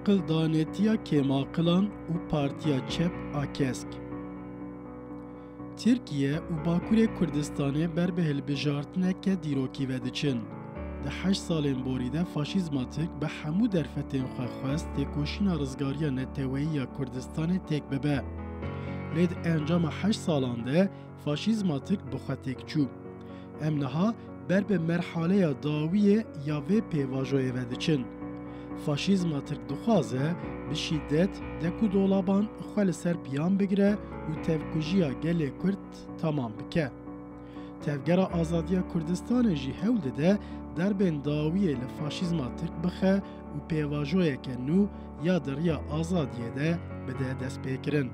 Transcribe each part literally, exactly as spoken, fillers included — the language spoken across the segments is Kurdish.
Qildanetiya kêmaqilan û Partiya Çep a Kesk. Tirkiye û Bakurê Kurdistanê ber bi hilbijartineke dîrokî ve diçin. Di heşt salên borî de faşîzma Tirk bi hemû derfetên xwe xwest têkoşîna rizgariya neteweyî ya Kurdistanê têk bibe. Lê di encama heşt salan de faşîzma Tirk bi xwe têk çû. Em niha ber bi merhaleya dawiyê ya vê pêvajoyê ve diçin. Faşîzma Tirk dixwaze bi şîdet, dek û dolaban xwe li ser piyan bigire û tevkujiya gelê Kurd temam bike. Tevgera Azadiya Kurdistanê jî hewl dide derbên dawiyê li faşîzma Tirk bixe û pêvajoyeke nû ya di riya azadiyê de bide destpêkirin.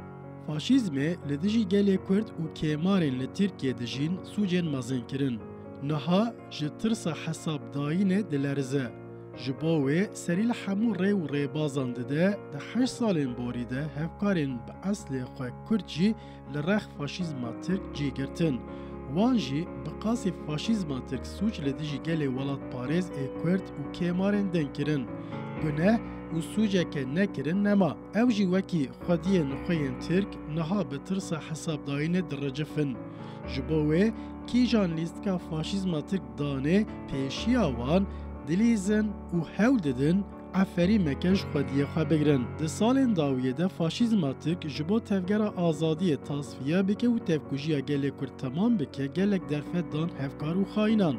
Faşîzmê li dijî gelê Kurd û kêmarên li Tirkiyê dijîn sûcên mezin kirin. Niha ji tirsa hesabdayînê dilerize. Ji bo wê serî li hemû rê û rêbazan dide, di heşt salên borî de hevkarên bi eslê xwe Kurd jî li rex faşîzma Tirk cî girtin. Wan jî bi qasî faşîzma Tirk sûc li dijî gelê welatparêz ê Kurd û kêmarên din kirin. Guneh û sûceke nekirin nema. Ew jî wekî xwediyên xwe yên Tirk niha bi tirsa hesabdayînê diricifin. Ji bo wê kîjan lîstika faşîzma Tirk danê pêşiya wan, dilîzin û hewl didin eferîmeke ji xwediyê xwe bigrin. Di salên dawiyê de faşîzma Tirk ji bo tevgera azadiyê tasfiye bike û tevkujiya gelê Kurd temam bike, gelek derfet dan hevkar û xayînan.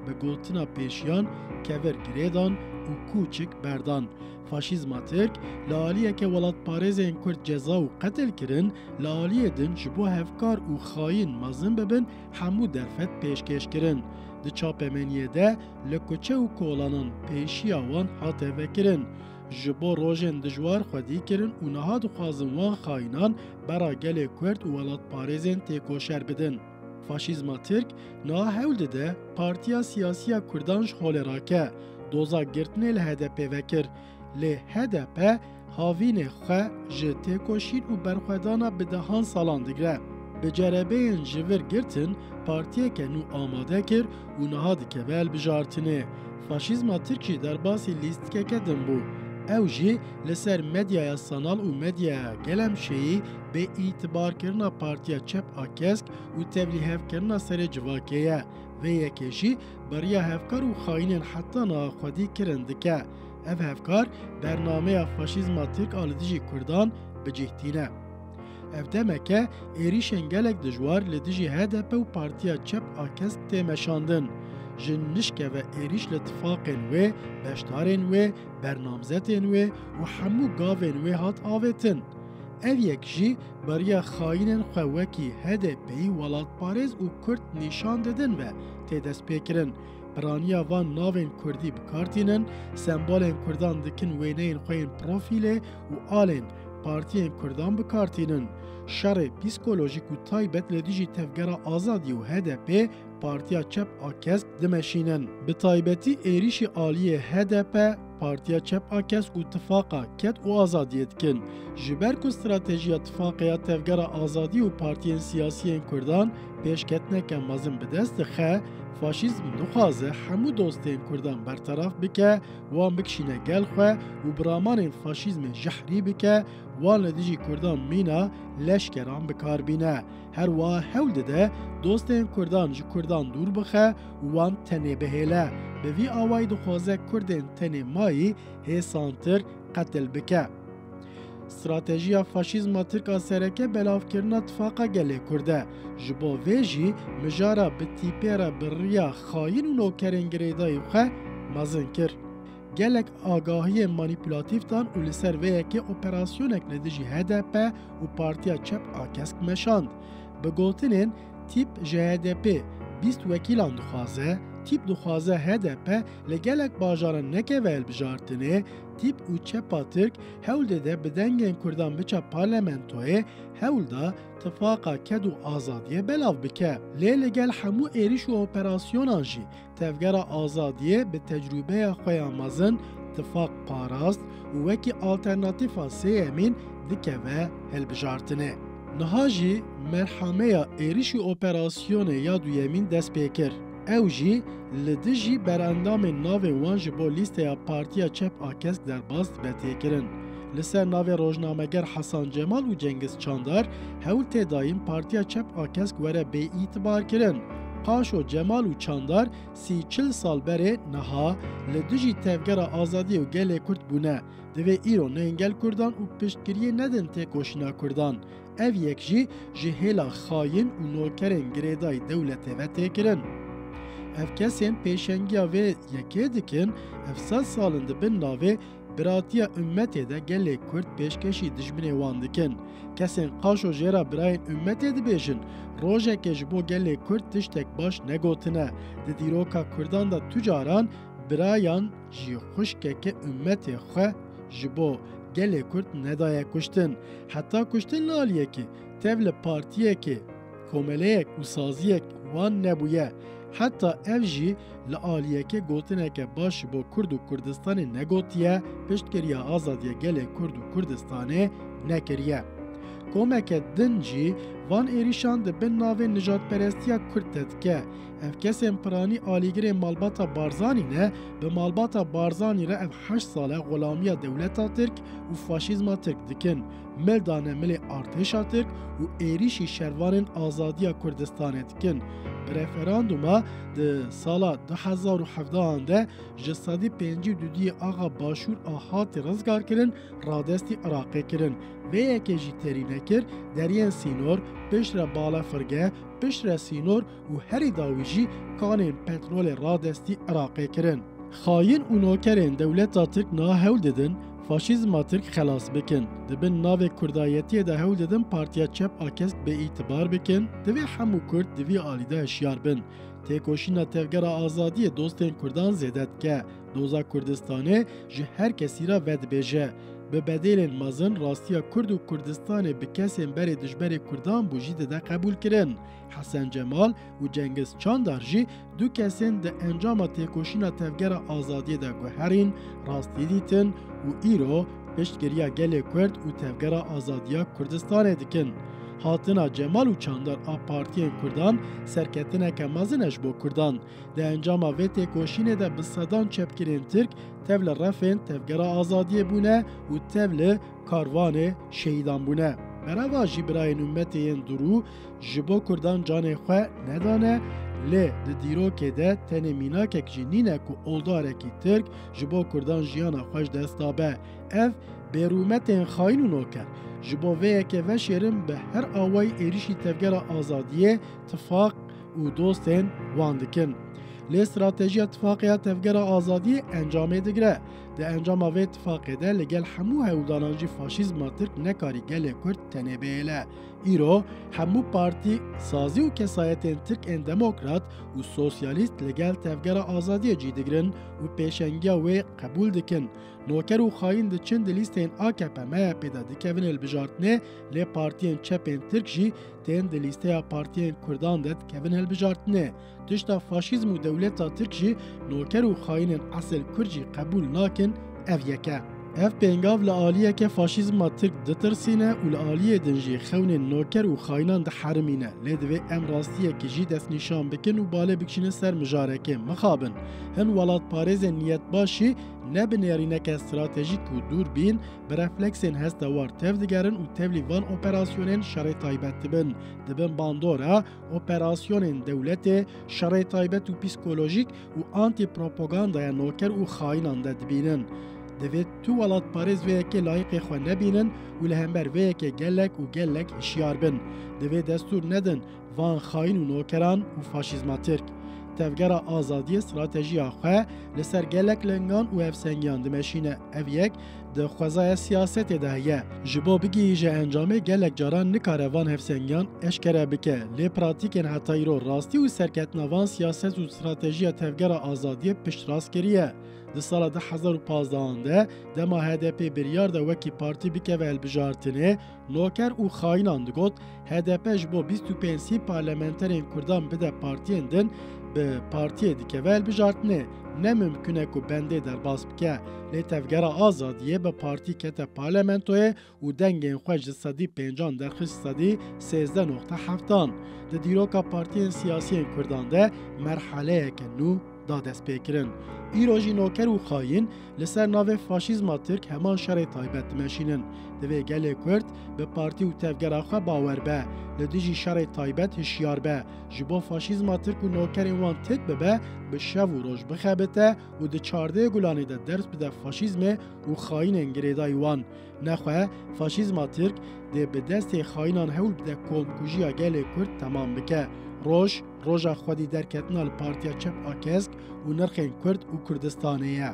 Bi gotina pêşiyan kevir girêdan û kûçik berdan. Faşîzma Tirk li aliyeke welatparêzên Kurd ceza û qetil kirin, li aliyê din ji bo hevkar û xayîn mezin bibin hemû derfet pêşkêş kirin. Di çapemeniyê de li kuçe û kolanan pêşiya wan hate vekirin. Ji bo rojên dijwar xwedî kirin û niha dixwazin wan xayînan bera gelê Kurd û welatparêzên têkoşer bidin. Faşîzma Tirk niha hewl dide partiya siyasiya Kurdan ji holê rake, doza girtinê li H D P vekir. Lê H D P havînê xwe ji têkoşîn û berxwedana bi dehan salan digre. Bi cerebeyên ji vir girtin partiyeke nû amade kir û niha dikeve hilbijartinê. Faşîzma Tirk jî derbasî lîstikeke din bû. Ew jî li ser medyaya sanal û medyaya gelemşeyî bê îtibarkirina Partiya Çep a Kesk û tevlîhevkirina serê civakê ye. Vê yekê jî bi riya hevkar û xayînên heta niha xwedî kirin dike. Ev hevkar bernameya faşîzma Tirk a li dijî Kurdan bi cih tîne. Ev demeke êrîşên gelek dijwar li dijî H D P û Partiya Çep a Kesk tê meşandin. Ji nişkeve êrîş li tifaqên wê, beşdarên wê, bernamzetên wê û hemû gavên wê hat avêtin. Ev yek jî bi riya xayînên xwe wekî H D P'yî welatparêz û Kurd nîşan didin ve tê destpêkirin. Piraniya van navên Kurdî bi kar tînin, sembolên Kurdan dikin wêneyên xwe yên profîlê û alên partiyên Kurdan bi kar tînin. Şerê psîkolojîk û taybet li dijî Tevgera Azadî û H D P, Partiya Çep a Kesk dimeşînin. Bi taybetî êrîşî aliyê H D P, Partiya Çep a Kesk û Tifaqa Ked û Azadiyê dikin. Ji ber ku stratejiya Tifaqê ya Tevgera Azadî û partiyên siyasiyên Kurdan pêşketineke mezin bi dest dixe, faşîzm dixwaze hemû dostên Kurdan berteraf bike, wan bikişîne gel xwe û bi ramanên faşîzmê jehrî bike, wan li dijî Kurdan mîna leşkeran bi kar bîne. Her wiha hewl dide dostên Kurdan ji Kurdan dûr bixe û wan tenê bihêle. Bi vî awayî dixwaze Kurdên tenê mayî hêsantir qetil bike. Stratejiya faşîzma Tirk a sereke belavkirina tifaqa gelê Kurd e. Ji bo vê jî mijara bi tîpê re bi riya xayîn û nokerên girêdayî xwe mezin kir. Gelek agahiyên manîpulatîf dan û li ser vê yekê operasyonek li dijî H D P û Partiya Çep a Kesk meşand. Bi gotinên tîp ji H D P bîst wekîlan dixwaze, tîp dixwaze H D P li gelek bajaran nekeve hilbijartinê, tîp û çepa Tirk hewl dide bi dengên Kurdan biçe parlamentoyê, hewl da tifaqa ked û azadiyê belav bike. Lê li gel hemû êrîş û operasyonan jî Tevgera Azadiyê bi tecrûbeya xwe ya mezin tifaq parast û wekî alternatîfa sêyemîn dikeve hilbijartinê. Niha jî merhameya êrîş û operasyonê ya duyemîn dest pê kir. Ew jî li dijî berendamên navên wan ji bo lîsteya Partiya Çep a Kesk derbas dibe têkirin. Li ser navê rojnameger Hasan Cemal û Cengiz Çandar hewl tê dayîn Partiya Çep a Kesk were bêîtibarkirin. Qaşo, Cemal û Çandar sî çil sal berê niha li dijî Tevgera Azadiyê û gelê Kurd bûne. Divê îro neyên gel Kurdan û piştgiriyê nedin têkoşîna Kurdan. Ev yek jî ji hêla xayîn û nokerên girêdayî dewletê ve tê kirin. Ev kesên pêşengiya vê yekê dikin, ev sed sal in di bin navê biratiya ummetê de gelê Kurd pêşkêşî dijminê wan dikin. Kesên qaşo jê re birayên ummetê dibêjin, rojekê ji bo gelê Kurd tiştek baş negotine. Di dîroka Kurdan de tu caran birayan jî xwişkeke ummetê xwe ji bo gelê Kurd nedaye kuştin. Heta kuştin li aliyekê tev li partiyekê, komeleyek û saziyek wan nebûye. Heta ev jî li aliyekê gotineke baş ji bo Kurd û Kurdistanê negotiye, piştgiriya azadiya gelê Kurd û Kurdistanê nekiriye. Komeke din jî van êrîşan di bin navê nijadperestiya Kurd de dike. Ev kesên piranî alîgirên malbata Barzanî ne, bi malbata Barzanî re ev heşt sal e xulamiya dewleta Tirk û faşîzma Tirk dikin. Mil dane milê artêşa Tirk û êrîşî şervanên azadiya Kurdistanê dikin. Bi referanduma di sala du hezar û hevdehan de ji sedî pêncî û duduyê axa Başûr a hatî rizgarkirin, radestî Iraqê kirin. Vê yekê jî terî nekir, deriyên sînor, piştre balefirge, piştre sînor û herî dawî jî kanên petrolê radestî Iraqê kirin. Xayîn û nokerên dewleta Tirk niha hewl didin faşîzma Tirk xelas bikin. Di bin navê Kurdayetiyê de hewl didin Partiya Çep a Kesk bêîtibar bikin. Divê hemû Kurd di vî alî de hişyar bin. Têkoşîna Tevgera Azadiyê dostên Kurdan zêde dike. Doza Kurdistanê ji her kesî re vedibêje. Bi bedêlên mezin rastiya Kurd û Kurdistanê bi kesên berê dijberê Kurdan bû jî dide qebûlkirin. Hesen Cemal û Cengiz Çandar jî du kesên di encama têkoşîna Tevgera Azadiyê de guherîn, rastî dîtin û îro piştgiriya gelê Kurd û Tevgera Azadiya Kurdistanê dikin. Hatina Cemal û Çandar a partiyên Kurdan serketineke mezin e ji bo Kurdan. Di encama vê têkoşînê de bi sedan çepgirên Tirk tev li refên Tevgera Azadiyê bûne û tev li karvanê şehîdan bûne. Bereva jî birayên ummetê yên durû ji bo Kurdan canê xwe nedane, lê di dîrokê de tenê mînakek jî nîne ku oldarekî Tirk ji bo Kurdan jiyana xwe ji dest dabe. Ev bêrûmetên xayîn û noker ji bo vê yekê veşêrin bi her awayî êrîşî Tevgera Azadiyê, tifaq û dostên wan dikin. Lê stratejiya tifaqê ya Tevgera Azadiyê encamê digire. Di encama vê tifaqê de li gel hemû hewldanan jî faşîzma Tirk nekarî gelê Kurd tenê bihêle. Îro hemû partî, sazî û kesayetên Tirk ên demokrat û sosyalîst li gel Tevgera Azadiyê cî digirin û pêşengiya wê qebûl dikin. Noker û xayîn diçin di lîsteyên A K P M H P de dikevin hilbijartinê, lê partiyên çepên Tirk jî tên di lîsteya partiyên Kurdan de dikevin hilbijartinê. Tişta faşîzm û dewleta Tirk jî noker û xayînên esil Kurd jî qebûl nakin, ev yek e. Ev pêngav li aliyeke faşîzma Tirk ditirsîne û li aliyê din jî xewnên noker û xayînan diherimîne. Lê divê em rastiyekî jî destnîşan bikin û balê bikişînin ser mijarekê. Mixabin, hin welatparêzên niyetbaş jî ne bi nêrîneke stratejîk û dûrbîn, bi refleksên hestewar tev digerin û tevlî van operasyonên şerê taybet dibin. Dibin bandora operasyonên dewletê, şerê taybet û psîkolojîk û antîpropagandaya noker û xayînan de dibînin. Divê tu welatparêz vê yekê layiqê xwe nebînin û li hember vê yekê gelek û gelek hişyar bin. Divê destûr nedin van xayîn û nokeran û faşîzma Tirk. Tevgera Azadiyê stratejiya xwe li ser gelek lingan û hevsengiyan dimeşîne. Ev yek di xwezaya siyasetê de heye. Ji bo bigihîje encamê, gelek caran nikare van hevsengiyan eşkere bike. Lê pratîkên heta îro rastî û serketina van siyaset û stratejiya Tevgera Azadiyê piştrast kiriye. Di sala du hezar û pazdehan de, dema H D P biryar da wekî partî bikeve hilbijartinê, noker û xayînan digot, H D P ji bo bîst û pênc sî parlamenterên Kurdan bide partiyên din, bi partiyê dikeve hilbijartinê. Ne mimkun e ku bendê derbas bike, lê Tevgera Azadiyê bi partî kete parlamentoyê û dengên xwe ji sedî pêncan derxist sedî sêzdeh noqte heftan. Di dîroka partiyên siyasiyên Kurdan de merheleyeke nû da destpêkirin. Îro jî noker û xayîn li ser navê faşîzma Tirk heman şerê taybet dimeşînin. Divê gelê Kurd bi partî û tevgera xwe bawer be, li dijî şerê taybet hişyar be, ji bo faşîzma Tirk û nokerên wan têk bibe, bi şev û roj bixebite û di çardeh Gulanê de ders bide faşîzmê û xayînên girêdayî wan. Nexwe faşîzma Tirk dê bi destê xayînan hewl bide komkujiya gelê Kurd temam bike. Roj, roja xwedî derketina li Partiya Çep a Kesk û nirxên Kurd û Kurdistanê ye.